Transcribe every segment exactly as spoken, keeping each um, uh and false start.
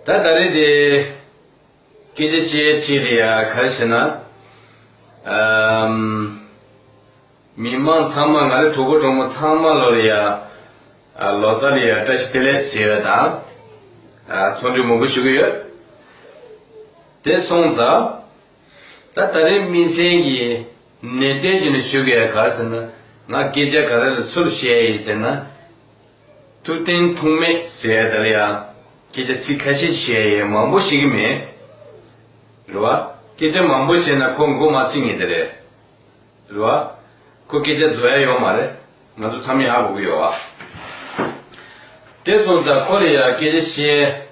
ད་ད་རེས་དེ་སྐད་ཆ་བཤད་ཡས་ཅིག་ལ་ཡ་ག་རེ་ཟེར་ན། ཨམ། མི་མང་ཚང་མ་ང་རའི་གྲོགས་པོ་གྲོགས་མོ་ཚང་མ་ལོ་ལ་ཡ། ཨ། ལོ་གསར་ལ་ཡ་བཀྲ་ཤིས་བདེ་ལེགས་ཟེར་ཡས་དང་། ཨ། འཚམས་འདྲི་མང་པོ་ཞུ་གི་ཡོད། དེ་སོང་ཙང་། ད་ད་རེས་དམིགས་བསལ་གྱི་ནན་ཏན་བྱས་ནས་ཞུ་གི་ཡ་ག་རེ་ཟེར་ན། ང་སྐད་ཆ་ག་རེ་ལ་སུར་བཤད་ཡིན་ཟེར་ན། ཐུབ་བསྟན་ཐུགས་མེད་ཟེར་ཡ་དེ་ལ་ཡ་སྐད་ཆ་ཚིག་ཁ་ཤས་བཤད་ཡས་མང་པོ་ཞིག་གི་མེད། རེད་བ། སྐད་ཆ་མང་པོ་བཤད་ན་ཁོ་མགོ་མ་ཚོས་ངེས་དེ་རེད། རེད་བ། ཁོ་སྐད་ཆ་རྫོགས་ཡ་ཡོད་མ་རེད། ང་ཚོ་མཚམས་ཡར་དགོས་ཀྱི་ཡོད་བ། དེ་སོང་ཙང་ཁོ་ལ་ཡ་སྐད་ཆ་བཤད་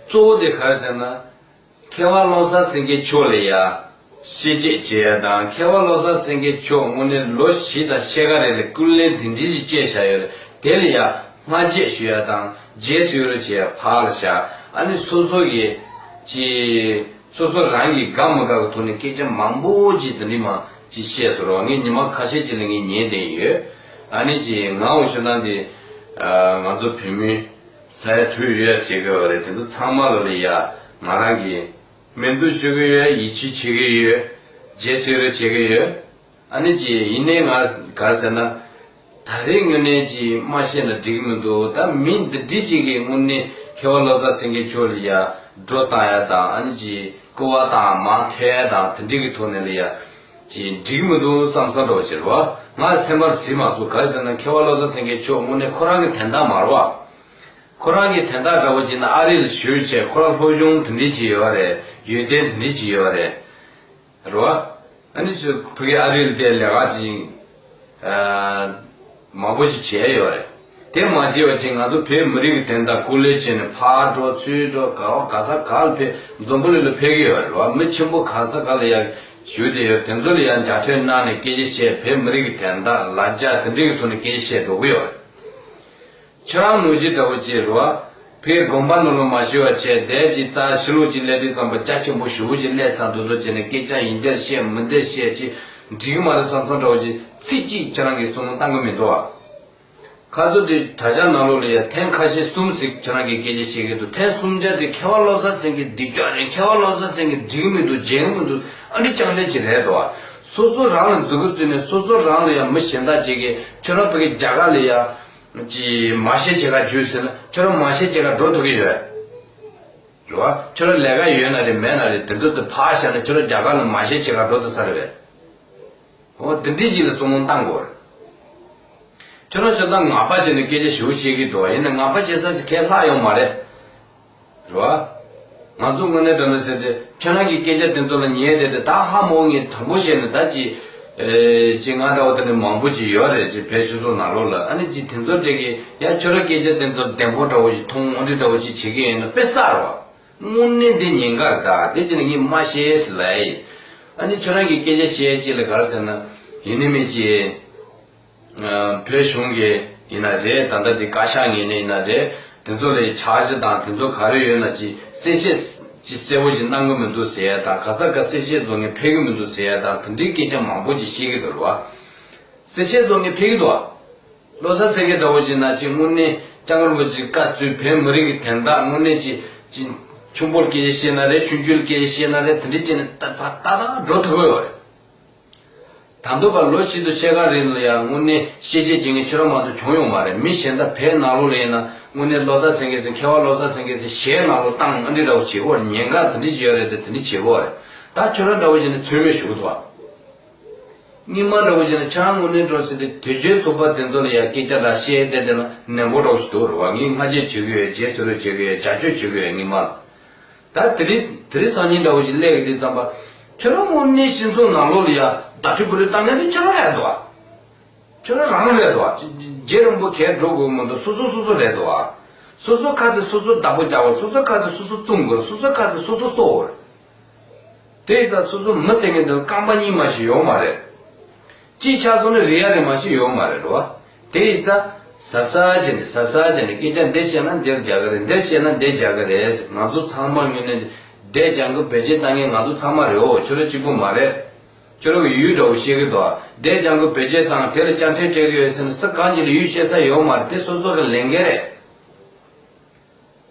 གཙོ་བོ་དེ་ག་རེ་ཟེར་ན། མཁས་དབང་བློ་བཟང་སེང་གེ་མཆོག་ལ་ཡ་བཤད་བྱས་བྱེད་ཡ་དང་། མཁས་དབང་བློ་བཟང་སེང་གེ་མཆོག་དངོས་གནས་ལོ་བཞི་དང་ཕྱེད་ཀ་རེ་ལ་སྐུ་ལས་དེ་འདྲ་ཞིག་བཅས་བཞག་ཡོད་རེད། དེ་ལ་ཡ་སྔ་རྗེས་ཞུ་ཡ་དང་རྗེས་སུ་ཡི་རང་བྱེད་ཡ་ཕར་ལ་བཞག་ཨ་ནི་སོ་སོ་གི་ཅི། སོ་སོ་རང་གི་དགའ་མི་དགའ་གི་ཐོག་ནས་སྐད་ཆ་མང་པོ་ཅིག་དེ་འདྲ་མ་ཅིག་བཤད་སོང་རོགས། ངས་ཉི་མ་ཁ་ཤས་ཅིག་ལ་ངས་ཉན་བསྡད་ཡོད། ཨ་ནི་ཅི་ངའང་ཞུ་སྟངས་དེ། ཨ། ང་ཚོ་བོད་མི་ས་ཡ་དྲུག་ཡོད་ཟེར་གི་ཡོད་རེད། དེ་ཚོ་ཚང་མ་ལོ་ལ་ཡ་ང་རང་གིས་སྨོན་འདུན་ཞུ་གི་ཡོད། ཡིད་ཆེས་བྱེད་ཀྱི་ཡོད། རྗེས་སུ་ཡི་རང་བྱེད་ཀྱི་ཡོད། ཨ་ནི་ཅི་ཡིན་ནའི་ང་ག་རེ་ཟེར་ན། ད་རེས་དངོས་གནས་ཅིག་མ་བཤད་ན་འགྲིག་གི་མི་འདུག་ད་མི་འདི་འདྲ་ཅིག་གིས་དངོས་གནས་མཁས་དབང་བློ་བཟང་སེང་གེ་མཆོག་ལ་ཡ་སྒྲོ་བཏགས་ཡ་དང་། ཨ་ནི་ཅིག་སྐུར་བ་བཏང་མར་ཐལ་ཡ་དང་། དེ་འདྲ་གི་ཐོག་ནས་ལ་ཡ་ཅིག་འགྲིག་གི་མི་འདུག་བསམ་བསམ་འདྲ་བོ་ཅིག་རེད་བ། ང་སེམས་པར་གཟིགས་མ་སོང་། ག་རེ་ཟེར་ན་མཁས་དབང་བློ་བཟང་སེང་གེ་མཆོག་དངོས་གནས་ཁོ་རང་གི་དན་རྟགས་མ་རེད་བ། ཁོ་རང་གི་དན་རྟགས་འདྲ་བོ་ཅིག་ན་ཨ་རི་ལ་བཞུགས་བྱས་ཁོ་རང་སློབ་སྦྱོང་དེ་འདྲ་ཅིག་ཡོད་རེད། ཡོན་ཏན་དེ་འདྲ་ཅིག་ཡོད་རེད། རེད་བ། ཨ་ནི་ཚོས་ཕ་གི་ཨ་རི་ལ་བསྡད་ལས་ཀ་ཅིག་ཨ། མང་པོ་ཞིག་བྱས་ཡོད་རེད། དེ་མ་བྱས་པ་ཅིག་ང་ཚོ་བོད་མི་རིགས་ཀྱི་དོན་དག་སྐུ་ལས་བྱས་ནས་ཕར་འགྲོ་ཚུར་འགྲོ་ག་བ་ག་ས་ག་ལ་ཕེབས། འཛམ་བུ་གླིང་ལ་ཕེབས་ཀྱི་ཡོད་རེད་བ། མི་ཆེན་པོ་ག་ས་ག་ལ་ཡ་བཞུགས་བསྡད་ཡོད། དེ་ཚོ་ལ་ཡ་མཇལ་འཕྲད་གནང་ནས་སྐད་ཆ་བཤད། བོད་མི་རིགས་ཀྱི་དོན་དག་ལ་རྒྱ་དེ་འདྲ་གི་ཐོག་ནས་སྐད་ཆ་བཤད་འགྲོ་གི་ཡོད་རེད། ཁྱེད་རང་ནང་བཞིན་འདྲ་བོ་ཅིག་རེད་བ། ཕའི་དགོན་པ་ནང་ལ་མ་ཞུ་བ་བྱས་བསྡད་ཅིག་རྩ་ཕྱི་ལོགས་ཅིག་སླེབས་དུས་ཙམ་པ་རྒྱ་ཆེན་པོ་ཞེ་པོ་ཅིག་སླེབས་ཚར་འདུག་འདུག་བྱས་ནས་སྐད་ཆ་ཡིན་དེར་བཤད་མིན་དེར་བཤད་ཅིག་འགྲིག་གི་མ་རེད་བསམ་བསམ་འདྲ་བོ་ཅིག་ཚིག་གཅིག་ཁྱེད་རང་གིས་བསམ་བློ་བཏང་གི་མི་འདུག་བ། ཁ་རྩང་དེ་དྲ་རྒྱ་ནང་ལོགས་ལ་ཡ་ཐེངས་ཁ་ཤས་གསུམ་ཟིག་ཁྱེད་རང་གིས་སྐད་ཆ་བཤད་ཀྱི་འདུག་ཐེངས་གསུམ་ཆ་དེ་མཁས་དབང་བློ་བཟང་སེང་གེ་སྡིག་ཅག་རེད། མཁས་དབང་བློ་བཟང་སེང་གེ་འགྲིག་གི་མི་འདུག་བརྗེད་གི་མི་འདུག་ཨ་འདྲ་རྐྱང་རྐྱང་ཅིག་རེད་འདུག་བ། སོ་སོ་རང་ལ་མཛུབ་གུ་བཙུགས་ནས་སོ་སོ་རང་ལ་ཡ་མི་གཞན་དག་ཅིག་གིས་ཁྱོད་རང་ཕ་གི་རྒྱ་གར་ལ་ཡ། ཅིག་མ་ཤེས་བྱེད་ག་འཇུས་ཟེར་ན་ཁྱོད་རང་མ་ཤེས་བྱེད་ག་འགྲོ་ཐུབ་ཀྱི་ཡོད། རེད་བ། ཁྱོད་རང་ལས་ཀ་ཡོད་ན་རེད་མེད་ན་རེད། དེ་ཚོ་དེ་ཕར་བཞག་ན་ཁྱོད་རང་རྒྱ་གར་ལ་མ་ཤེས་བྱེད་ག་འགྲོ་ཐུབ་ས་རེད་པས། འོ་དེ་འདྲའི་ཅིག་ལ་བསམ་བློ་བཏང་དགོས་རེད། ཁྱོད་རང་ཤ་སྟག་ངག་པ་བྱས་ནས་སྐད་ཆ་ཞེ་པོ་བཤད་ཀྱི་འདུག་ཡིན་ན་ངག་པ་བྱེད་ས་ཞིག་གས་ལྷག་ཡོད་མ་རེད། རེད་བ། ང་ཚོ་དངོས་གནས་དྲང་གནས་ཟེར་ཏེ་ཁྱོད་རང་གི་སྐད་ཆ་དེ་ཚོ་ལ་ཉན་བསྡད་དེ་ད་ཧ་མ་གོ་ངས་དྲང་པོ་བཤད་ན་ད་ཅི། ཨེ། ཅི་ང་འདྲ་བོ་དེ་འདྲ་མང་པོ་ཅིག་ཡོད་རེད། ཅི་བོད་སྤྱི་ཚོགས་ནང་ལོགས་ལ་ཨ་ནི་ཅི་དེ་ཚོ་དེ་གི་ཡ་ཁྱོད་རང་སྐད་ཆ་དེ་ཚོ་བདེན་པོ་འདྲ་བོ་ཞིག་མཐོང་འོ་འདྲ་འདྲ་བོ་ཅིག་བྱེད་ཀྱི་ཡིན་ན་དཔེ་གསར་བ། དངོས་གནས་འདི་ཉེན་ཁ་རེད་ད། དེ་ཅི་ནས་ངས་མ་ཤེས་ཟེར་ལབ་ཡ་ཡིན། ཨ་ནི་ཁྱོད་རང་གི་སྐད་ཆ་བཤད་ཡ་ཅིག་ལ་ག་རེ་ཟེར་ན། ཡིན་ནི་མིན་ཅི། བོད་གཞུང་གི་ཡིན་ན་རེད། ད་ལྟ་དེ་བཀའ་ཤག་ངོས་ནས་ཡིན་ན་རེད། དེ་ཚོ་ལ་འཆར་གཞི་དང་དེ་ཚོ་ག་རེ་ཡོད་ན་ཅིག་གསལ་བཤད་ཅིག་གསལ་པོ་ཞིག་གནང་གི་མི་འདུག་ཟེར་ཡ་དང་། ག་ས་ག་གསལ་བཤད་བཟོ་མཁན་ཕེབས་ཀྱི་མི་འདུག་ཟེར་ཡ་དང་། དེ་འདྲའི་སྐད་ཆ་མང་པོ་ཅིག་བཤད་ཀྱི་འདུག་རེད་བ། གསལ་བཤད་བཟོ་མཁན་ཕེབས་ཀྱི་འདུག་བ། བློ་བཟང་སེང་གེ་འདྲ་བོ་ཅིག་ན་ཅིག་དངོས་གནས་སྐྱབས་མགོན་རིན་པོ་ཆེ་བཀའ་བཙུགས་བོད་མི་རིགས་ཀྱི་དོན་དག་དངོས་གནས་ཅིག་ཅིག་ཆུང་པོར་སྐད་ཆ་བཤད་ན་རེད། ཆུང་ཆུང་ལ་སྐད་ཆ་བཤད་ན་རེད། དེ་འདྲ་བྱས་ནས་ཏག་ཏག་ཏག་ཏག་འགྲོ་ཐུབ་ཀྱི་ཡོད་རེད། ད་དུང་བར་ལོ་བཞི་དང་ཕྱེད་ཀ་རིང་ལ་ཡང་དངོས་གནས་ཤེས་བྱེད་བྱེད་མཁན་ཁྱོད་རང་མ་གཏོགས་བྱུང་ཡོད་མ་རེད། མི་གཞན་དག་བོད་ནང་ལོགས་ལ་ཡིན་ན་དངོས་གནས་བློ་བཟང་སེང་གེ་ཟེར། མཁས་དབང་བློ་བཟང་སེང་གེ་ཟེར་གཞས་ནང་ལོགས་བཏང་ཨ་འདྲ་འདྲ་བོ་བྱེད་ཀྱི་ཡོད་རེད། ཉེན་ཁ་དེ་འདྲ་ཅིག་ཡོད་རེད་དེ། དེ་འདྲ་བྱེད་ཀྱི་ཡོད་རེད། ད་ཁྱོད་རང་འདྲ་བོ་བྱས་ནས་ཚོད་མེད་ཞུ་གི་འདུག་བ། སྔོན་མ་འདྲ་བོ་བྱས་ན་ཁྱེད་རང་དངོས་གནས་འགྲོ་ཟེར་ཏེ་དུས་རྒྱུན་ཚོགས་པ་དེ་ཚོ་ལ་ཡང་སྐད་ཆ་འདྲ་བཤད་བསྡད་བསྡད་ན་ནན་པོ་འདྲ་བོ་ཞིག་འདུག་རེད་བ། ངས་སྔ་རྗེས་བྱེད་ཀྱི་ཡོད། རྗེས་སུ་རོལ་བྱེད་ཀྱི་ཡོད། རྒྱབ་སྐྱོར་བྱེད་ཀྱི་ཡོད། སྔོན་མ་ལ། ད་དེ་རིང་དེ་རིང་སང་ཉིན་འདྲ་བོ་ཞིག་སླེབས་ཀྱི་དུས་ཙམ་པ། ཁྱོད་རང་དངོས་གནས་སྤྱི་ཚོགས་ནང་ལོགས་ལ་ཡང་བརྡ་སྤྲོད་བུ་ལོན་བཏང་མཁན་དེ་ཁྱོད་རང་རེད་འདུག་བ། ཁྱོད་རང་རང་རེད་འདུག་བ། རྗེ་རིན་པོ་གས་འགྲོ་དགོས་མི་འདུག་སོ་སོ་སོ་སོ་རེད་འདུག་བ། སོ་སོ་ཁ་དེ་སོ་སོ་བདག་པོ་རྒྱག་དགོས། སོ་སོ་ཁ་དེ་སོ་སོ་བཙུམ་དགོས། སོ་སོ་ཁ་དེ་སོ་སོ་གསོ་དགོས། དེ་ཡི་ཙང་སོ་སོ་མི་ཟེར་མཁན་དེ་རྐང་པ་གཉིས་མ་ཞིག་ཡོད་མ་རེད། གཅིག་ཆགས་སོང་ན་རེ་ཡ་རེ་མ་ཞིག་ཡོད་མ་རེད་རོ། དེ་ཡི་ཙང་གཟབ་གཟབ་བྱས་ནས་གཟབ་གཟབ་བྱས་ནས་སྐད་ཆ་འདི་བཤད་ན་འདིར་རྒྱག་གི་རེད། འདིར་བཤད་ན་འདིར་རྒྱག་གི་རེད། ང་ཚོ་ཚང་མ་ངོས་ནས་འདི་རྒྱང་གི་བེད་སྤྱོད་བཏང་མཁན་ང་ཚོ་ཚང་མ་རེད། འོ་ཁྱོད་རང་གཅིག་པུ་མ་རེད། ཁྱོད་རང་གི་ཡུལ་འདྲ་བོ་བཤད་གི་འདུག་འདིར་རྒྱང་གི་བེད་སྤྱོད་བཏང་དེ་ལ་དཔྱ་ཁྲལ་སྤྲད་གི་ཡོད་ཟེར་ན་སུ་གང་གཅིག་ལ་ཡུལ་བཤད་ས་ཡོད་མ་རེད། དེ་སོ་སོ་གི་ལས་འགན་རེད།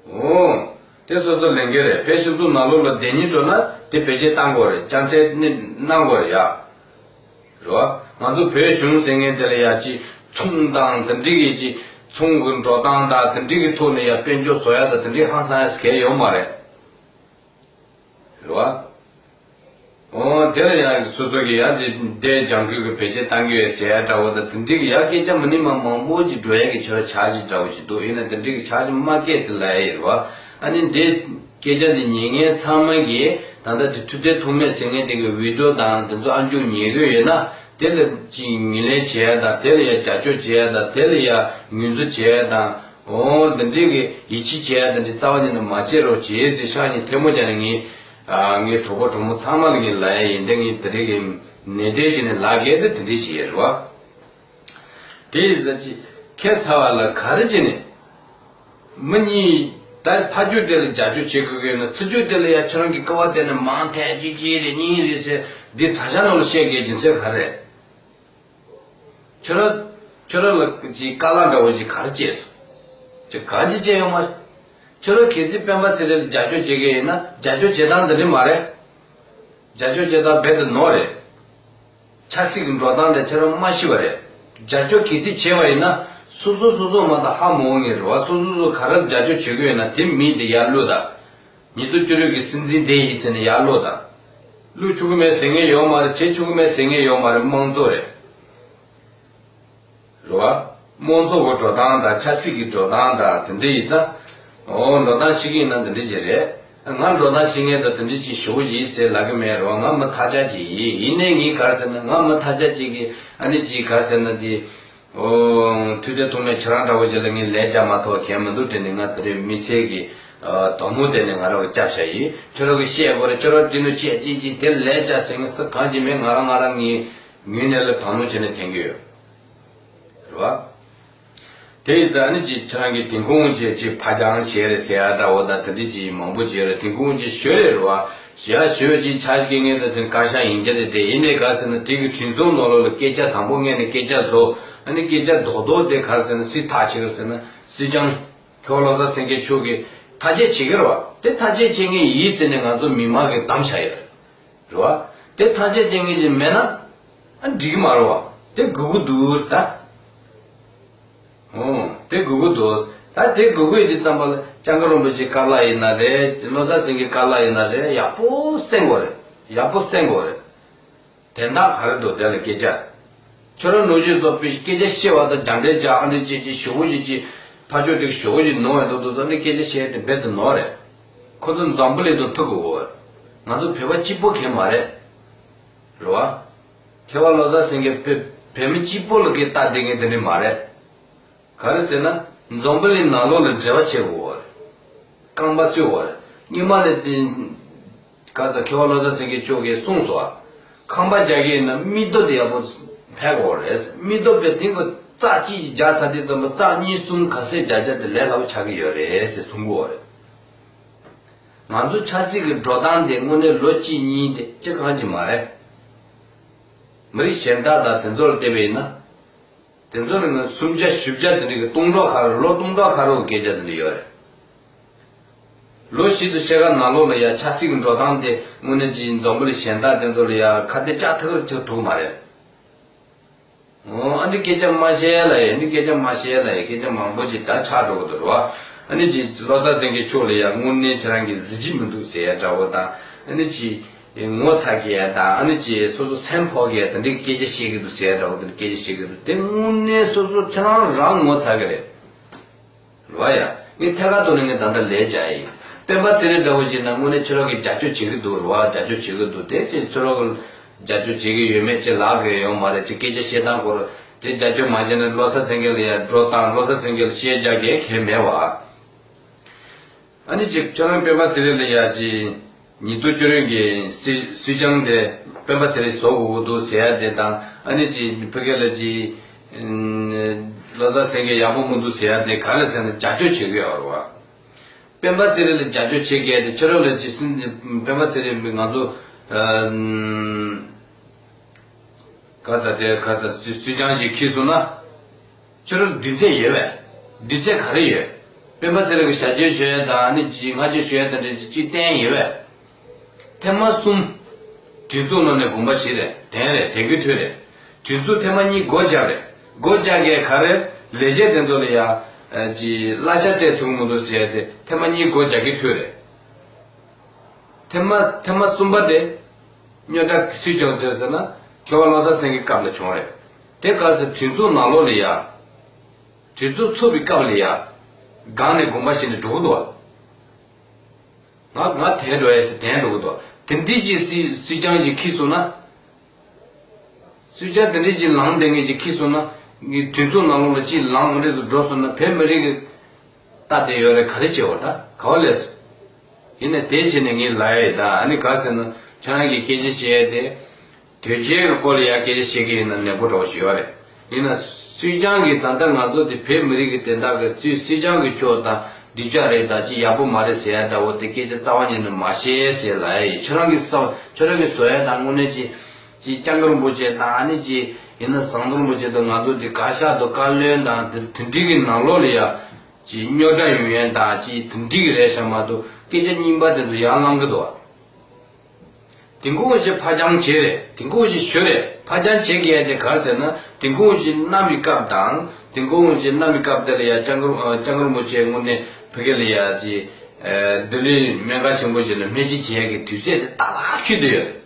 འོ། དེ་སོ་སོ་ལས་འགན་རེད། བོད་སྤྱི་ཚོགས་ནང་ལོགས་ལ་བསྡད་སྙིང་བྲོ་ན་དེ་བེད་སྤྱོད་གཏང་དགོས་རེད། སྐྱོན་བརྗོད་ནི་གནང་དགོས་རེད་ཡ། རེད་བ། ང་ཚོ་བོད་གཞུང་ཟེར་མཁན་དེ་ལ་ཡ་ཅིག་ཚོང་དང་དེ་འདྲི་གི་ཅིག་ཚོང་གི་འགྲོ་སྟངས་དང་དེ་འདྲི་གི་ཐོག་ནས་ཡ་དཔལ་འབྱོར་བཟོ་ཡ་དང་དེ་འདྲི་ཧང་སང་ཡ་ཟེར་མཁན་ཡོད་མ་རེད། རེད་བ། འོ་དེ་ལ་ཡང་སོ་སོ་གི་ཡང་དེ་དེ་ལྗང་ཁུ་གི་བེད་སྤྱོད་བཏང་གི་ཡོད་ཟེར་ཡ་འདྲ་བོ་དང་དེ་འདྲི་གི་ཡ་སྐད་ཆ་མི་ནི་མ་མང་པོ་ཅིག་འགྲོ་ཡ་གི་ཆོ་འཆར་གཞི་འདྲ་བོ་ཞིག་འདུག་ཡིན་ན་དེ་འདྲི་གི་འཆར་གཞི་མ་སྐད་ཟེར་ལ་ཡ་ཡིན་རེད་བ། ཨ་ནི་འདི་སྐད་ཆ་འདི་ཉན་མཁན་ཚང་མ་གིས་ད་ལྟ་དེ་ཐུབ་བསྟན་ཐུབ་མེད་ཟེར་མཁན་དེ་གི་བི་ཌི་ཡོ་དང་དེ་ཚོ་ཨ་མཆོག་ཉན་གི་ཡོད་ན་དེ་ལ་ཅིག་ངོས་ལེན་བྱེད་ཡ་དང་དེ་ལ་ཡ་རྒྱབ་སྐྱོར་བྱེད་ཡ་དང་དེ་ལ་ཡ་ངོས་འཛིན་བྱེད་ཡ་དང་། འོ་འདི་འདྲའི་གི་ཡིད་ཆེས་བྱེད་ཡ་དེ་འདྲའི་རྩ་བ་ཉིད་ནས་མ་བྱེད་རོགས་བྱེད་ཟེར་ཤག་ཉིན་ཐལ་མོ་སྦྱར་ནས་ངས་ཨ་ངའི་གྲོགས་པོ་གྲོགས་མོ་ཚང་མ་ལ་ངས་ལབ་ཡ་ཡིན། དེ་ངས་དེ་རིགས་ཀྱི་ནན་ཏན་བྱས་ནས་ལབ་གལ་ཏེ་དེ་འདྲའི་བྱེད་ཡ་རེད་བ། དེ་ཡིན་ཟེར་ཅིག་ཁྱད་མཚར་བ་ལ་ག་རེ་བྱས་ནས་མི་གཉིས་ད་ཕ་ཕྱོགས་དེ་ལ་རྒྱབ་སྐྱོར་བྱེད་དགོས་ཀྱི་ཡོད་ན་ཕྱི་ཕྱོགས་དེ་ལ་ཡ་ཁྱོད་རང་གི་ཀ་བ་དེ་ནས་མང་ཐལ་ཅིག་ཅིག་རེད་གཉིས་རེད་ཟེར་འདི་དྲ་ཤ་ནང་ལ་བཤད་དགོས་རྒྱུ་མཚན་ག་རེ་རེད། ཁྱོད་རང་ཁྱོད་རང་ལ་ཅིག་དཀའ་ལས་འདྲ་བོ་ཞིག་ག་རེ་སྤྲད་སོང་། ཅིག་གང་ཅི་སྤྲད་ཡོད་མ་རེད། ཁྱོད་རང་གལ་སྲིད་སྤེན་པ་ཚེ་རིང་ལ་རྒྱབ་སྐྱོར་བྱེད་མཁན་ཡིན་ན་རྒྱབ་སྐྱོར་བྱེད་སྟངས་འདི་འདྲ་མ་རེད། རྒྱབ་སྐྱོར་བྱེད་སྟངས་རྦད་དེ་ནོར་རེད། ཆབ་སྲིད་ཀྱི་འགྲོ་སྟངས་དེ་ཁྱོད་རང་མ་ཤེས་པ་རེད། རྒྱབ་སྐྱོར་གལ་སྲིད་བྱས་པ་ཡིན་ན་སོ་སོ་སོ་སོ་མ་གཏོགས་ཧ་མ་གོ་མཁན་རེད་བ། སོ་སོ་སོ་ག་རེ་ལ་རྒྱབ་སྐྱོར་བྱེད་ཀྱི་ཡོད་ན་དེ་མི་དེ་ཡར་བླུགས་དང་། ཉིས་སྟོང་བཅུ་དྲུག་གི་སྲིད་འཛིན་དེ་ཡིན་ཟེར་ནས་ཡར་བླུགས་དང་། བླུགས་ཆོག་གི་མེད་ཟེར་མཁན་ཡོད་མ་རེད། བྱེད་ཆོག་གི་མེད་ཟེར་མཁན་ཡོད་མ་རེད། དམངས་གཙོ་རེད། རེད་བ། དམངས་གཙོ་གི་འགྲོ་སྟངས་དང་ཆབ་སྲིད་ཀྱི་འགྲོ་སྟངས་དང་དེ་འདྲ་ཡིན་ཙང་། འོ་འགྲོ་སྟངས་ཤེས་ཀྱི་ཡིན་ན་དེ་འདྲ་ཅིག་རེད། ང་འགྲོ་སྟངས་ཤེས་མཁན་དང་དེ་འདྲ་ཅིག་ཞེ་པོ་ཅིག་ཟེར་ལབ་ཀྱི་མེད་རེད་བ། ང་མི་ཐ་ཆད་ཅིག་ཡིན། ཡིན་ནའི་ངས་ག་རེ་ཟེར་ན་ང་མི་ཐ་ཆད་ཅིག་གིས་ཨ་ནི་ཅིག་ག་རེ་ཟེར་ན་དེ། ཨོ། ཐུབ་བསྟན་ཐུབ་མེད་ཁྱེད་རང་འདྲ་བོ་ཞིག་ལ་ངས་ལན་རྒྱག་མ་ཐུབ་གལ་མི་འདུག་དྲན་ནས་ང་དེ་རིང་དམིགས་བསལ་གྱི་ཨ་དོགས་སློང་དེ་ནས་ང་རང་གི་རྒྱབ་བཞག་ཡིན། ཁྱོད་རང་གིས་བཤད་དགོས་རེད། ཁྱོད་རང་དེ་ནས་བཤད་ཅིག་ཅིག་དེ་ལན་རྒྱག་ཟེར་མཁན་སུ་གང་ཅི་མེད། ང་རང་ང་རང་ངའི་ངོས་ནས་ལ་དོགས་སློང་བྱས་ནས་འཐེན་གྱི་ཡོད་རེད་བ། དེ་ཡིན་ཙང་ཨ་ནི་ཅིག་ཁྱེད་རང་གིས་དེང་ཁོང་ཅིག་ཅིག་ཕ་རྒྱང་བྱས་རེད་ཟེར་ཡ་འདྲ་བོ་དང་དེ་འདྲ་ཅིག་མང་པོ་བྱས་རེད། དེང་ཁོང་ཅིག་ཞོལ་རེད་རེད་བ། ཡ་ཞོལ་ཅིག་ཆ་ཞིག་གི་ངས་ད་དེ་བཀའ་ཤག་ཡིན་རྒྱུ་དེ་དེ་ཡིན་ནའི་ག་རེ་ཟེར་ན་དེ་གི་གྲོས་ཚོགས་ནང་ལོགས་ལ་སྐད་ཆ་དང་པོ་ངས་ནས་སྐད་ཆ་བཟོ། ཨ་ནི་སྐད་ཆ་རྡོག་རྡོག་དེ་ག་རེ་ཟེར་ན་སུས་ཐག་བཅད་གི་རེད་ཟེར་ན་སྲིད་སྐྱོང་ཁོ་བློ་བཟང་སེང་གེ་མཆོག་གིས་ཐག་བཅད་བྱེད་ཀྱི་རེད་བ། དེ་ཐག་བཅད་བྱེད་མཁན་ཡིན་ཟེར་ནས་ང་ཚོ་མི་མང་གིས་བདམས་བཞག་ཡོད་རེད། རེད་བ། དེ་ཐག་བཅད་བྱེད་མཁན་ཞིག་མེད་ན་ཨ་འགྲིག་གི་མ་རེད་བ། དེ་དགོས་ཀྱི་འདུག་ཟེར་ད། ཨོ། དེ་དགོས་ཀྱི་འདུག་ད་དེ་དགོས་ཀྱི་ཡོད་དུས་ཙམ་པ་ལ་སྐྱབས་མགོན་རིན་པོ་ཆེའི་བཀའ་སློབ་ཡིན་ན་རེད། བློ་བཟང་སེང་གེའི་བཀའ་སློབ་ཡིན་ན་རེད། ཡག་པོ་གསན་དགོས་རེད། ཡག་པོ་གསན་དགོས་རེད། དན་རྟགས་ག་རེ་འདུག་དེ་ལ་སྐད་ཆ། ཁྱོད་རང་ནོར་བཞིན་བཟོ་པའི་སྐད་ཆ་བཤད་པ་དང་རྒྱང་འཕྲིན་རྒྱག་ཨ་འདྲ་བྱེད་ཀྱི་ཞུ་བོ་ཞིག་ཅིག་ཕ་ཆོས་དེ་ཞུ་བོ་ཞིག་ནོར་བའི་འདུག་འདུག་ཨ་འདྲ་སྐད་ཆ་བཤད་དེ་རྦད་དེ་ནོར་རེད། ཁོ་ཚོ་འཛམ་བུ་གླིང་དང་ཐུག་དགོས། ང་ཚོ་བོད་པ་གཅིག་པོ་གང་མ་རེད། རེད་བ། མཁས་པ་བློ་བཟང་སེང་གེ་བོད་བོད་མི་གཅིག་པོ་ལ་སྐད་བཏགས་བསྡད་མཁན་དེ་འདྲ་མ་རེད། ག་རེ་ཟེར་ན་འཛམ་བུ་གླིང་ནང་ལོགས་ལ་འབྲེལ་བ་བྱེད་དགོས་པ་རེད། རྐང་པ་བཙུགས་པ་རེད། སྔོན་མ་ནས་དེ་ག་ཚོད་མཁས་པ་བློ་བཟང་སེང་གེ་མཆོག་གིས་གསུངས་སོང་ཨ། ཁང་པ་རྒྱག་གི་ཡིན་ན་མིག་ཏོ་དེ་ཡག་པོ་ཕལ་དགོས་རེད། མིག་ཏོ་དཔེ་དེང་གི་རྩ་གཅིག་རྒྱག་ཚར་དུས་ཙམ་པ་རྩ་གཉིས་གསུམ་ག་ཚད་རྒྱག་རྒྱག་དེ་ལས་སླ་པོ་ཆགས་ཀྱི་ཡོད་རེད་ཟེར་གསུང་གི་ཡོད་རེད། ང་ཚོ་ཆབ་སྲིད་ཀྱི་འགྲོ་སྟངས་དེ་དངོས་གནས་ལོ་གཅིག་གཉིས་དེ་སྤྱིར་གང་ཅི་མ་རེད། མི་རིགས་གཞན་དག་དང་དེ་ཚོ་ལ་བལྟས་པ་ཡིན་ན། དེ་ཚོ་ནི་ང་སུམ་བརྒྱ་བཞི་བརྒྱ་དེ་འདྲ་གི་སྟོང་ཕྲག་ཁ་རུ་ལོ་སྟོང་ཕྲག་ཁ་རུ་སྐད་ཆ་དེ་འདྲ་ཡོད་རེད། ལོ་བཞི་དང་ཕྱེད་ཀ་ནང་ལོགས་ལ་ཡ་ཆབ་སྲིད་ཀྱི་འགྲོ་སྟངས་དེ་དངོས་གནས་ཀྱི་འཛམ་བུ་གླིང་གཞན་དག་དེ་ཚོ་ལ་ཡ་ཁ་གཏད་བཅག་ཐུབ་ཀྱི་ཐུབ་མ་རེད། ཨོ། ཨ་འདི་སྐད་ཆ་མ་བཤད་ལ་ཡ། འདི་སྐད་ཆ་མ་བཤད་ལ་ཡ། སྐད་ཆ་མང་པོ་ཅིག་ད་ཆགས་འགྲོ་གི་འདུག་རེད་བ། ཨ་ནི་ཅིག་བློ་བཟང་སེང་གེ་མཆོག་ལ་ཡ་དངོས་གནས་ཁྱེད་རང་གི་གཟི་བརྗིད་མི་འདུག་ཟེར་ཡ་འདྲ་བོ་དང་། ཨ་ནི་ཅིག་ངོ་ཚ་གི་ཡ་དང་། ཨ་ནི་ཅིག་སོ་སོ་སེམས་ཕོག་གི་ཡ་དང་། འདི་སྐད་ཆ་བཤད་གི་འདུག་ཟེར་ཡ་འདྲ་བོ་དང་། སྐད་ཆ་བཤད་གི་འདུག་དེ་དངོས་གནས་སོ་སོ་ཁྱེད་རང་རང་ངོ་ཚ་གི་རེད། རེད་བ་ཡ། ངས་ཐད་ཀར་ཐོག་ནས་ངས་ད་ལྟ་ལན་རྒྱག་ཡིན། སྤེན་པ་ཚེ་རིང་འདྲ་བོ་ཞིག་ན་དངོས་གནས་ཁྱོད་རང་གིས་རྒྱབ་སྐྱོར་བྱེད་ཀྱི་འདུག་རེད་བ། རྒྱབ་སྐྱོར་བྱེད་ཀྱི་འདུག་དེ་ཅིག་ཁྱོད་རང་གིས་རྒྱབ་སྐྱོར་བྱེད་ཀྱི་ཡོད་མེད་ཅིག་ལབ་དགོས་ཡོད་མ་རེད། ཅིག་སྐད་ཆ་བཤད་སྟངས་སྐོར་དེ་རྒྱབ་སྐྱོར་མ་བྱས་ན་བློ་བཟང་སེང་གེ་ལ་ཡ་འགྲོ་སྟངས། བློ་བཟང་སེང་གེ་ལ་བཤད་རྒྱག་གི་གལ་མེད་བ། ཨ་ནི་ཅིག་ཁྱོད་རང་སྤེན་པ་ཚེ་རིང་ལ་ཡ་ཅིག་ཉིས་སྟོང་བཅུ་དྲུག་གི་སྲིད་སྲིད་སྐྱོང་དེ་སྤེན་པ་ཚེ་རིང་བཟོ་དགོས་ཀྱི་འདུག་ཟེར་ཡ་དེ་དང་། ཨ་ནི་ཅིག་ཕ་གི་ལ་ཅིག་བློ་བཟང་སེང་གེ་ཡག་པོ་མི་འདུག་ཟེར་ཡ་དེ་ག་རེ་ཟེར་ན་རྒྱབ་སྐྱོར་བྱེད་ཀྱི་ཡོད་རེད་བ། སྤེན་པ་ཚེ་རིང་ལ་རྒྱབ་སྐྱོར་བྱེད་མཁན་དེ་ཁྱོད་རང་ལ་ཅིག་སྲིད་སྤེན་པ་ཚེ་རིང་ང་ཚོ་ཨ། ག་ས་དེ་ག་ས་སུས་སུས་ཀྱང་ཞིག་ཁྱེར་སོང་ན། ཁྱོད་རང་དུས་ཚོད་ཡོད་པས། དུས་ཚོད་ག་རེ་ཡོད། སྤེན་པ་ཚེ་རིང་གི་ཞབས་ཕྱི་ཞུ་ཡས་དང་ཨ་ནི་ཅིག་བསྔགས་བརྗོད་ཞུ་ཡས་དང་འདྲ་ཅིག་ཅིག་བསྟན་ཡོད་པས། ཐེངས་མ་གསུམ། གྲོས་ཚོགས་ནང་ནས་དགོངས་པ་བཞེས་རེད། དན་རེད། དན་གྱི་ཐོས་རེད། གྲོས་ཚོགས་ཐེངས་མ་གཉིས་སྒོ་བརྒྱབ་རེད། སྒོ་བརྒྱབ་གས་ག་རེ། ལས་བྱེད་དེ་ཚོ་ལ་ཡ། ཨ་ཅིག་གླ་ཆ་སྤྲད་ཐུབ་མི་འདུག་ཟེར་ཏེ་ཐེངས་མ་གཉིས་སྒོ་བརྒྱབ་ཀྱི་ཐོས་རེད། ཐེངས་མ་ཐེངས་མ་གསུམ་པ་དེ། རྙོག་དྲ་སུས་བྱུང་ཟེར་ཟེར་ན། མཁས་དབང་བློ་བཟང་སེང་གེའི་སྐབས་ལ་བྱུང་རེད། དེ་ག་རེ་ཟེར་གྲོས་ཚོགས་ནང་ལོགས་ལ་ཡ། གྲོས་ཚོགས་ཚུགས་པའི་སྐབས་ལ་ཡ། སྒང་ནས་དགོངས་པ་བཞེས་ནས་འགྲོ་གི་འདུག་བ། ང་ང་དེ་འགྲོ་ཡས་ཟེར་དེ་འགྲོ་གི་འདུག་བ། དེ་འདྲས་ཀྱི་སྲིད་སྲིད་སྐྱོང་ཞིག་འཁྱེར་སོང་ན། སྲིད་སྐྱོང་དེ་འདྲས་ཀྱི་ལངས་བསྡད་མཁན་ཞིག་འཁྱེར་སོང་ན། ངས་གྲོས་ཚོགས་ནང་ལོགས་ལ་ཅིག་ལངས་མ་རེད་ཟེར་འགྲོ་སོང་ན་བོད་མི་རིགས་ཀྱི་ལྟ་བསྡད་ཡོད་རེད། ག་རེ་བྱེད་བ་ད་ག་བ་ལས་སོང་། ཡིན་ནའི་དེ་བྱས་ནས་ངས་ལབ་ཡས་ད་ཨ་ནི་ག་ཟེར་ན་ཁྱེད་རང་གིས་སྐད་ཆ་བཤད་ཡས་དེ། དོལ་རྒྱལ་གྱི་སྐོར་ལ་ཡང་སྐད་ཆ་བཤད་ཀྱི་ཡིན་ན་ནན་པོ་འདྲ་བོ་ཞིག་ཡོད་རེད། ཡིན་ན་སྲིད་སྐྱོང་གིས་ད་ལྟ་ང་ཚོ་དེ་བོད་མི་རིགས་ཀྱི་དོན་དག་གི་སྲིད་སྲིད་སྐྱོང་གི་ཕྱོགས་དང་སྡིག་ཅག་རེད་དང་ཅི་ཡག་པོ་མ་རེད་ཟེར་ཡ་འདྲ་བོ་དེ་སྐད་ཆ་རྩ་བ་ཉིད་ནས་མ་བཤད་ཟེར་ལབ་ཡ་ཡིན། ཁྱོད་རང་གིས་བསམ་ཁྱོད་རང་གིས་བཟོ་ཡ་དང་དངོས་གནས་ཅི་ཅི་སྐྱབས་མགོན་རིན་པོ་ཆེ་དང་ཨ་ནི་ཅི་ཡིན་ན་ཟམ་གདོང་རིན་པོ་ཆེ་དང་ང་ཚོ་དེ་བཀའ་ཤག་དང་བཀའ་བློན་དང་དེ་དེ་འདྲི་གི་ནང་ལོགས་ལ་ཡ་ཅི་རྙོག་དྲ་ཡོང་ཡ་དང་ཅི་དེ་འདྲི་གི་རེད་ཤག་མ་གཏོགས་སྐད་ཆ་རྙིང་པ་དེ་ཚོ་ཡར་ལངས་གི་འདུག་བ། དིན་ཀོང་ཞིག་ཕ་ཅང་བྱེད་རེད། དིན་ཀོང་ཞིག་ཞུ་རེད། ཕ་ཅང་བྱེད་དགོས་ཡ་དེ་ག་རེ་ཟེར་ན་དིན་ཀོང་ཞིག་གནང་བའི་སྐབས་དང་དིན་ཀོང་ཞིག་གནང་བའི་སྐབས་དེ་ལ་ཡ་སྐྱབས་མགོན་སྐྱབས་མགོན་རིན་པོ་ཆེ་དངོས་གནས་བོད་སྐད་ལ་ཡ་ཅི་ལྡི་ལི་སྨན་ཁང་ཆེན་པོ་ཞིག་ལ་སྨན་བཅོས་བྱེད་ཡ་གི་དུས་ཚོད་དེ་ཏག་ཏག་འཁེལ་བསྡད་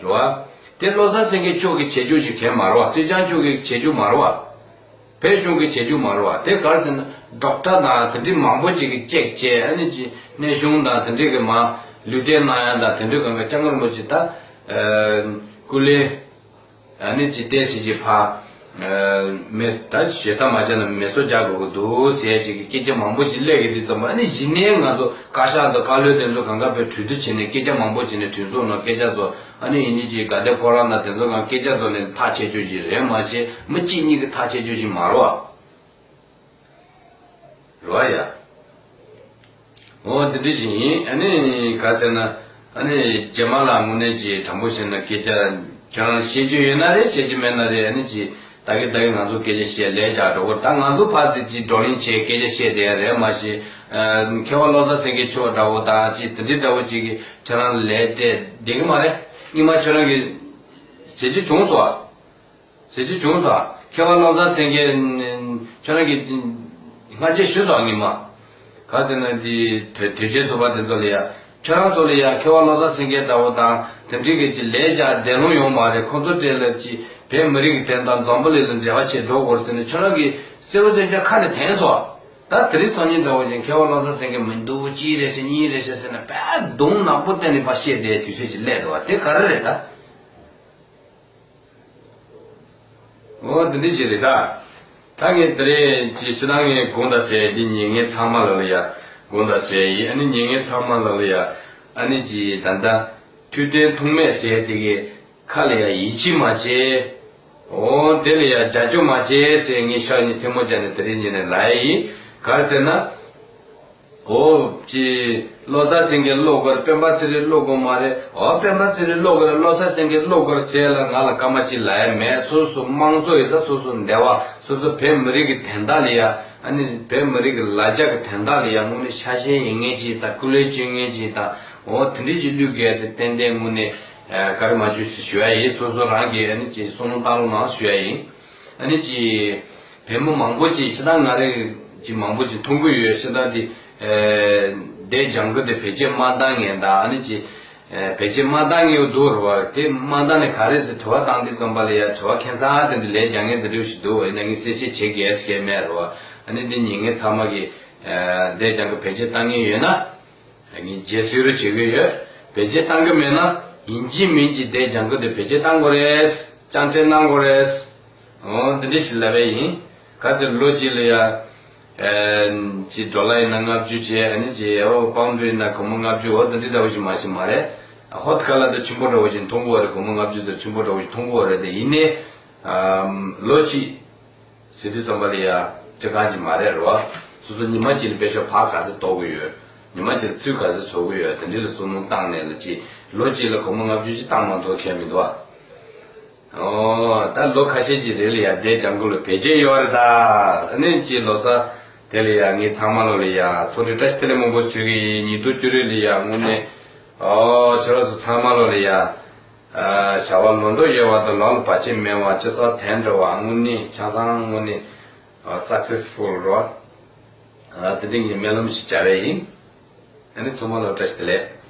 ཡོད་རེད་བ། དེ་བློ་བཟང་སེང་གེ་མཆོག་གིས་བྱེད་རྒྱུ་ཞིག་གང་མ་རེད་བ། སྲིད་སྐྱོང་མཆོག་གིས་བྱེད་རྒྱུ་མ་རེད་བ། བོད་གཞུང་གི་བྱེད་རྒྱུ་མ་རེད་བ། དེ་ག་རེ་ཟེར་ན་ཌོག་ཊར་དང་དེ་འདྲའི་མང་པོ་ཅིག་གིས་ཅེག་བྱས་ཨ་ནི་ཅི་གནས་ཆུང་དང་དེ་འདྲའི་གི་མ་ལུས་རྟེན་གནང་ཡ་དང་དེ་འདྲའི་གང་ག་སྐྱབས་མགོན་རིན་པོ་ཆེ་ད་སྐུ་ལས་ཨ་ནི་ཅི་བསྟན་སྲིད་ཀྱི་ཕ་མེ་ད་ཞེ་ས་མ་བྱས་ན་མེ་སོ་རྒྱག་དགོས་ཀྱི་འདུག་ཟེར་ཅིག་གི་སྐད་ཆ་མང་པོ་ཞིག་སླེབས་ཀྱི་འདུག་ཙམ་པ་ཨ་ནི་གཞི་ནས་ང་ཚོ་བཀའ་ཤག་དང་བཀའ་བློན་དེ་ཚོ་གང་ག་བའི་གྲོས་བསྡུར་བྱས་ནས་སྐད་ཆ་མང་པོ་བྱས་ནས་གྲོས་ཚོགས་ནང་སྐད་ཆ་ཚོ། ཨ་ནི་ཡིན་ནི་ཅིག་དགའ་ལྡན་ཕོ་བྲང་ན་དེ་ཚོ་གང་སྐད་ཆ་བཟོ་ནས་ཐག་ཆད་རྒྱུ་ཞིག་རེད་མ་གཞི་མི་གཅིག་གཉིས་ཀྱི་ཐག་ཆད་རྒྱུ་ཞིག་མ་རེད་བ། རེད་བ་ཡ། འོ་འདི་འདྲ་ཞིག་ཡིན། ཨ་ནི་ག་ཟེར་ན། ཨ་ནི་རྗེས་མ་ལ་དངོས་གནས་ཅིག་དྲང་པོ་བཤད་ན་སྐད་ཆ་ཁྱོད་རང་བཤད་རྒྱུ་ཡོད་ན་རེད། བཤད་རྒྱུ་མེད་ན་རེད། ཨ་ནི་ཅིག་ད་གི་ད་གི་ང་ཚོ་སྐད་ཆ་བཤད་ལས་བྱ་འགྲོ་གི་ད་ང་ཚོ་ཕར་ཚུར་ཅིག་བགྲོ་གླེང་བྱས་སྐད་ཆ་བཤད་བསྡད་ཡ་རེད་མ་གཞི། མཁས་དབང་བློ་བཟང་སེང་གེ་མཆོག་འདྲ་བོ་དང་ཅིག་དེ་འདྲ་འདྲ་བོ་ཅིག་གིས་ཁྱོད་རང་ལས་སྤྲད་བསྡད་གི་མ་རེད། སྔོན་མ་ཁྱོད་རང་གིས་ཟེར་རྒྱུ་བྱུང་སོང་ཨ། ཟེར་རྒྱུ་བྱུང་སོང་ཨ། མཁས་དབང་བློ་བཟང་སེང་གེ་ཁྱོད་རང་གིས་སྔ་རྗེས་ཞུས་སོང་ཨ་སྔོན་མ། ག་ཟེར་ན་དེ་དོལ་དོལ་རྒྱལ་ཚོགས་པ་དེ་ཚོ་ལ་ཡ། ཁྱོད་རང་ཚོ་ལ་ཡ་མཁས་དབང་བློ་བཟང་སེང་གེ་འདྲ་བོ་དང་དེ་འདྲའི་གི་ཅིག་ལས་བྱ་བདེ་ལོང་ཡོང་མ་རེད། ཁོང་ཚོ་གྲས་ལ་ཅིག་བོད་མི་རིགས་ཀྱི་དོན་དང་འཛམ་བུ་གླིང་ལ་འབྲེལ་བ་བྱེད་འགྲོ་དགོས་ཟེར་ནས་ཁྱོད་རང་གིས་གསལ་པོ་གསལ་རྐྱང་ཁ་ནས་འཐེན་སོང་ཨ། ད་དེ་རིང་སང་ཉིན་འདྲ་བོ་ཅིག་མཁས་དབང་བློ་བཟང་སེང་གེ་མི་འདུག་གཅིག་རེད་ཟེར་གཉིས་རེད་ཟེར་ཟེར་ནས་དཔེ་གདོང་ནག་པོ་བསྟན་ནས་ཕར་བཤད་བསྡད་དུས་ཚོད་ཅིག་སླེབས་འདུག་བ། དེ་ག་རེ་རེད་ད། འོ་འདི་འདྲ་ཅིག་རེད་ད། ད་ངས་དེ་རིང་ཅིག་ཕྱི་ནང་ངས་དགོངས་དག་ཟེར་འདི་ཉན་མཁན་ཚང་མ་ལ་ལ་ཡ་དགོངས་དག་ཟེར་ཡིན། ཨ་ནི་ཉན་མཁན་ཚང་མ་ལ་ལ་ཡ་ཨ་ནི་ཅིག་ད་ལྟ་ཐུབ་བསྟན་ཐུགས་མེད་ཟེར་དེ་གི་ཁ་ལ་ཡ་ཡིད་ཆེས་མ་བྱེད། འོ་དེ་ལ་ཡ་རྒྱབ་སྐྱོར་མ་བྱེད་ཟེར་ངས་ཤག་གཉིས་ཐལ་མོ་སྦྱར་ནས་དེ་རིང་ཉིན་ནས་ལབ་ཡ་ཡིན། ག་རེ་ཟེར་ན། འོ་ཅི། བློ་བཟང་སེང་གེ་བློ་དཀར། སྤེན་པ་ཚེ་རིང་བློ་དཀར་མ་རེད། འོ་སྤེན་པ་ཚེ་རིང་བློ་དཀར། བློ་བཟང་སེང་གེ་བློ་དཀར་ཟེར་ལ་ང་ལ་སྐར་མ་གཅིག་ལབ་ཡ་མེད། སོ་སོ་དམངས་གཙོ་ཡིན་ཙང་སོ་སོ་འདས་པ་སོ་སོ་བོད་མི་རིགས་ཀྱི་དོན་དག་ལ་ཡ་ཨ་ནི་བོད་མི་རིགས་ཀྱི་ལ་རྒྱ་གི་དོན་དག་ལ་ཡ་དངོས་གནས་ཤ་ཞེན་ཡིན་མཁན་ཅིག་དང་སྐུ་ལས་བསྐྱོན་མཁན་ཅིག་དང་འོ་དེ་འདྲ་ཅིག་བླུག་དགོས་དེ་ཏན་ཏན་དངོས་གནས་བཀའ་དྲིན་མ་བྱུང་ཞུ་ཡ་ཡིན། སོ་སོ་རང་གིས་ཨ་ནི་ཅིག་བསམ་བློ་བཏང་རོགས་གནང་ཞུ་ཡ་ཡིན། ཨ་ནི་ཅིག་བོད་མི་མང་པོ་ཅིག་ཕྱི་ནང་ང་རེ་ཅིག་མང་པོ་ཅིག་མཐོང་གི་ཡོད། ཕྱི་ནང་དེ་ཨེ་འདས་རྒྱང་གི་དེ་བེད་སྤྱོད་མ་བཏང་མཁན་དང་ཨ་ནི་ཅིག་ཨེ་བེད་སྤྱོད་མ་བཏང་མཁན་འདུག་རེད་བ། དེ་མ་བཏང་ནས་ག་རེ་ཟེར་དྲི་བ་བཏང་དུས་ཙམ་པ་ལ་ཡ་དྲི་བ་ཁྱད་མཚར་དེ་འདྲ་ལས་རྒྱག་མཁན་དེ་འདྲ་ཞིག་འདུག་ཡིན་ན་ངས་གསལ་བཤད་བྱེད་དགོས་ཀྱི་མེད་རེད་བ། ཨ་ནི་འདི་ཉན་མཁན་ཚང་མ་གིས་ཨེ་འདས་རྒྱང་གི་བེད་སྤྱོད་བཏང་མཁན་ཡོད་ན། ངས་རྗེས་སུ་ཡི་རང་བྱེད་ཀྱི་ཡོད། བེད་སྤྱོད་བཏང་གི་མེད་ན་ཡིན་གཅིག་མིན་གཅིག་དེ་རྒྱང་གི་དེ་བེད་སྤྱོད་བཏང་དགོས་རེད། རྒྱང་སྤྲོད་གནང་དགོས་རེད། འོ་འདི་འདྲ་ཞིག་ལབ་པ་ཡིན། ག་ཚོད་ལོ་གཅིག་ལ་ཡ། ཅིག་ཌོ་ལར་ཡིན་ན་ལྔ་བཅུ་བྱས་ཨ་ནི་ཅིག་ཨོ་པའུན་ཌི་ཡིན་ན་སྒོར་མོ་ལྔ་བཅུ་འོ་འདི་འདྲ་འདྲ་བོ་ཞིག་མ་ཞིག་མ་རེད། ཧོད་ཁ་ལ་འདི་ཆེན་པོ་འདྲ་བོ་ཞིག་མཐོང་གི་ཡོད་རེད། སྒོར་མོ་ལྔ་བཅུ་ཟེར་ཆེན་པོ་འདྲ་བོ་ཞིག་མཐོང་གི་ཡོད་རེད་དེ་ཡིན་ནའི། ལོ་གཅིག་ཟེར་དུས་ཙམ་པ་ལ་ཡ་ཅི་གང་ཅི་མ་རེད་རོ། སོ་སོ་ཉི་མ་གཅིག་ལ་དཔེ་ཤོག་ཕར་ག་ཚོད་ལྟ་གི་ཡོད། ཉི་མ་གཅིག་ལ་ཚིག་ག་ཚོད་བཟོ་གི་ཡོད། དེ་འདྲ་ལ་བསམ་བློ་བཏང་ནས་ལ་ཅི་ལོ་གཅིག་ལ་སྒོར་མོ་ལྔ་བཅུ་ཅིག་བཏང་མ་གཏོགས་ཁྱད་མི་འདུག་ཨ། ཨོ་ད་ལོ་ཁ་ཤས་ཅིག་རིང་ལ་ཡ་དེ་ལྗང་གུ་ལ་བེད་སྤྱོད་ཡོད་རེད་ད། ཨ་ནི་ཅི་ལོ་གསར་ དེ་ལ་ཡ་ངས་ཚང་མ་ལོ་ལ་ཡ་ཚོགས་འདུ་བཀྲ་ཤིས་བདེ་ལེགས་མང་པོ་ཞུ་གི་ཡིན། ཉིས་སྟོང་བཅུ་དྲུག་ལ་ཡ་དངོས་གནས་ཨོ་ཁྱོད་རང་ཚོ་ཚང་མ་ལོ་ལ་ཡ་ཨ་བྱ་བ་ལོ་འདོད་ཡོད་པ་དང་ལམ་ལ་བར་ཆད་མེད་པ་སྤྱི་ཚོགས་དོན་འགྲོ་བ་དངོས་གནས་ཆ་ཚང་དངོས་གནས་ཨ་སག་སེ་སི་ཕུལ་རོ། ཨ་དེ་འདྲ་ངས་སྨོན་ལམ་ཞིག་བྱ་བ་ཡིན། ཨ་ནི་ཚང་མ་ལོ་བཀྲ་ཤིས་བདེ་ལེགས།